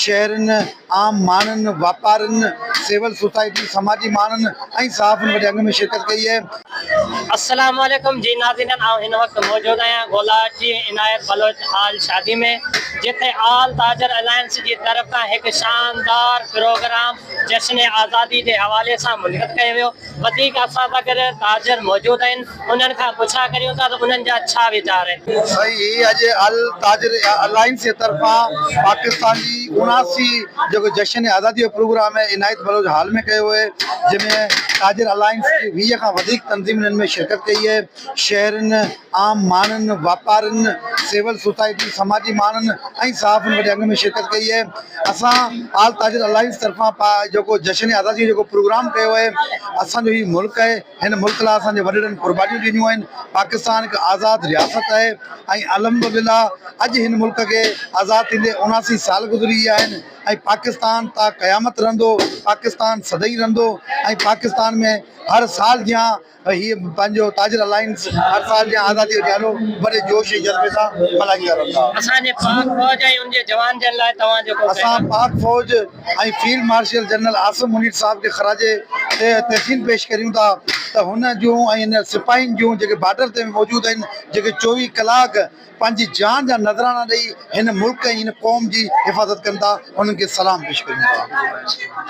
شهرين، عام ماڻهن، واپارين، سول سوسائٽي، سماجي ماڻهن ۽ صحافين وڏي انگ ۾ شرڪت ڪئي آهي. السلام عليڪم جي ناظرين آئون هن وقت موجود آهيان گولاچي عنايت بلوچ هال شادي ۾ جتي آل تاجر الائنس جي طرف کان هڪ شاندار پروگرام جشن آزادي جي حوالي سان منعقد ڪيو ويو وڌيڪ اسان سان گڏ تاجر موجود آهن انهن کان پڇا ڪريون ٿا ته انهن جا ڇا ويچار آهن. سائين هي اڄ ال تاجر الائنس جي طرفان پاڪستان جي 79 جيڪو جشن آزادي جو پروگرام آهي عنايت بلوچ هال ۾ ڪيو ويو آهي جنهن ۾ تاجر الائنس جي 20 کان وڌيڪ تنظيمن ان ۾ شرڪت ڪئي آهي شهرين عام ماڻهن واپارين سول سوسائٽي سماجي ماڻهن ۽ صحافين وڏي انگ ۾ شرڪت ڪئي آهي اسان آل تاجر الائنس طرفان جيڪو جشن آزادي جو جيڪو پروگرام ڪيو آهي اسان جو هي ملڪ آهي هن ملڪ لاء اسان جي وڏڙن قربانيون ڏنيون آهن پاڪستان هڪ آزاد رياست آهي ۽ الحمدلله اڄ هن ملڪ کي آزاد ٿيندي 79 سال گذري ويا آهن ۽ پاڪستان تا قيامت رهندو پاڪستان سدائين رهندو ۽ پاڪستان ۾ هر سال جيان هي پنهنجو تاجر الائنس هر سال جيان آزادي جو ڏهاڙو وڏي جوش ۽ جذبي سان ملهائيندا رهندا. اسان جي پاڪ فوج ۽ ان جي جوان جن لاء توهان جو ڪو اسان پيغام؟ پاڪ فوج ۽ field marshal general Asim Munir صاحب کي خراج تحسين پيش ڪريون ٿا ته هن جون ۽ هن سپاهين جون جيڪي بارڊر تي موجود آهن جيڪي 24 ڪلاڪ پنهنجي جان جا نذرانا ڏئي هن ملڪ ۽ هن قوم جي حفاظت ڪن ٿا انهن کي سلام پيش ڪريون ٿا.